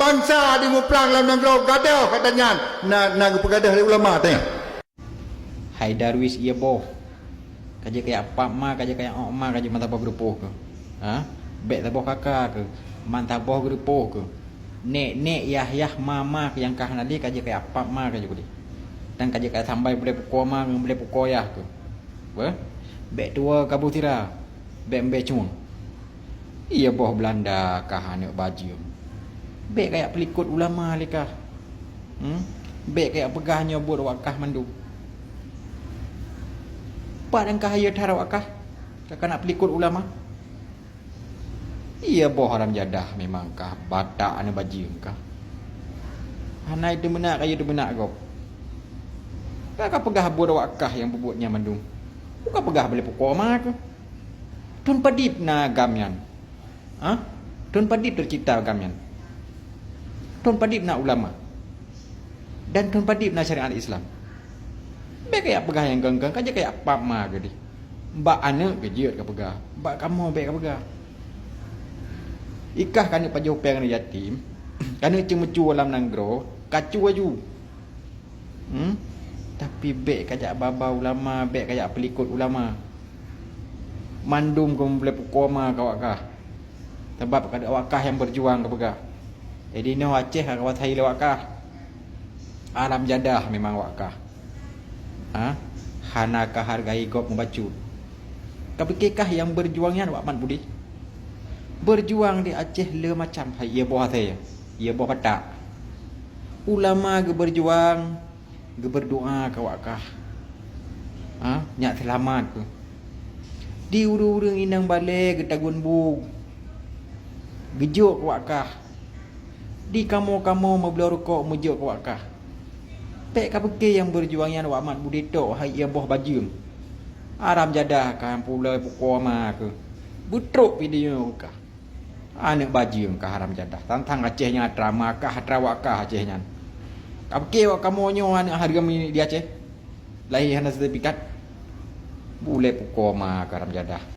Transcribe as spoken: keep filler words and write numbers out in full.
Bansa di muplang lam nanggroe gadoh kata nyan na, na geupeugah lé ulama teuh. Hai Darwis, ié boh. Ka jeuet kajak pap ma, ka jeuet kajak ôk ma, ka jeuet mata boh geurupoh keuh. Ha? Bèk saboh kaka keuh, man saboh geurupoh keuh. Nèk-nèk, yah-yah, ma-ma keuh nyang ka hana lé, ka jeuet kajak pap ma keuh jih. Dan ka jeuet kajak sambai bulèe pukoe ma ngon bulèe pukoe yah keuh. Beuh? Bèk tuwoe kabu sira, bèk mbèe cueng. Ié boh Beulanda kah aneuk bajeueng. Bèk kajak peulikot ulama lé kah. Hmm? Bèk kajak peugah nyoe buet awak kah mandum. Pat nyang ka hayeu that awak kah, ka keuneuk peulikot ulama? Ié boh haram jadah, memang kah Batak aneuk bajeueng kah. Hana teumeunak kayue teumeunak gob. Ka, ka peugah buet awak kah nyang peubuet nyan mandum. Buka peugah bulèe pukoe ma keuh. Thôn padub na agam nyan? Ha? Thôn padub teucipta agam nyan? Thôn padub na ulama? Dan thôn padub na syariat Islam? Bèk kajak peugah nyang geng-geng, ka jeuet kajak pap ma keuh dih. Bak aneuk keuh jeuet kapeugah, bak kamoe bèk kapeugah. Ikah keuneuk pajoh pèng aneuk yatim, keuneuk ceumeucue lam nanggroe, kacu aju. Hmm? Tapi bèk kajak ba-ba ulama, bèk kajak peulikot ulama. Mandum keuh bulèe pukoe ma keu awak kah. Sabab ka awak kah nyang beujuang kapeugah. Jadi nyoe Aceh ka kuasai lé awak kah. Haram jadah memang awak kah. Ha? Hana kahargai gob meubacut. Kapike kah nyang beujuang nyan awak mat budeh? Beujuang di Aceh le macam, hai ié boh asèe, ié boh Batak. Ulama geubeujuang, geubeudoa keu awak kah. Ha? Nyak seulamat keuh. Di ureueng-ureueng inong balèe geutagun bu, geujok keu awak kah. Di kamoe-kamoe meubloe rukok meujok keu awak kah. Bèk kapike nyang beujuang nyan awak mat budeh tok, hai ié boh bajeueng. Haram jadah kah nyang pulai pukoe ma keuh. Beutrok video kah. Aneuk bajeueng kah haram jadah. Tantang Aceh nyan atra ma kah, atra awak kah Aceh nyan. Kapike awak kamoe nyoe aneuk hareuem di Aceh? Lahé hana sertifikat. Bulèe pukoe ma kah haram jadah.